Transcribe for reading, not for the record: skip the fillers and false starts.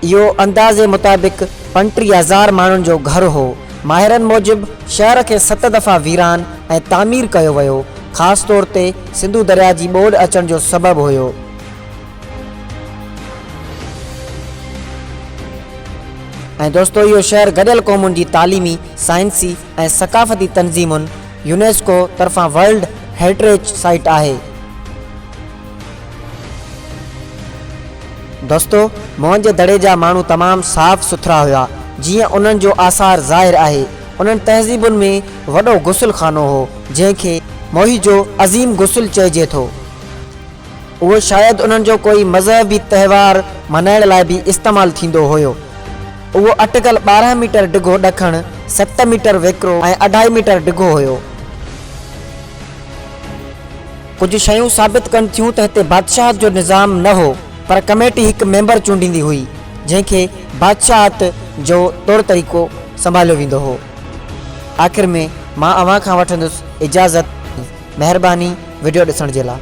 اهو اندازي مطابق 35 هزار ماڻهن جو گهر هو. ماهرن موجب شهر کي ست دفعا ويران ۽ تعمير ڪيو ويو. خاص طور تي سنڌو درياء جي ٻوڏ اچڻ جو سبب هيو. ۽ دوستو اهو شهر گڏيل قومن جي تعليمي، سائنسي ۽ ثقافتي تنظيمن، يونيسڪو، طرفان ورلڊ هيرٽيج سائيٽ آهي. دوستو موهن جي دڙي جا ماڻهو تمام صاف سٿرا هيا جيئن انهن جو آثار ظاهر آهي. انهن تهذيبن ۾ وڏو غسل خانو هو جنهن کي موهي جو عظيم غسل چئجي ٿو. اهو شايد انهن جو ڪوئي مذهبي تهوار منائڻ لاء به استعمال ٿيندو هيو. اهو اٽڪل 12 ميٽر ڊگهو ڏکڻ، ست ميٽر ويڪرو ۽ اڍائي ميٽر ڊگهو هيو. ڪجهه شيون ثابت ڪن ٿيون ته هتي بادشاهت جو نظام نه هو پر ڪميٽي هڪ ميمبر چونڊيندي هئي جنهن کي بادشاهت جو طور طريقو سنڀاليو ويندو هو. آخر ۾ مان اوهان کان وٺندس اجازت مهرباني وڊيو ڏسڻ جي لا.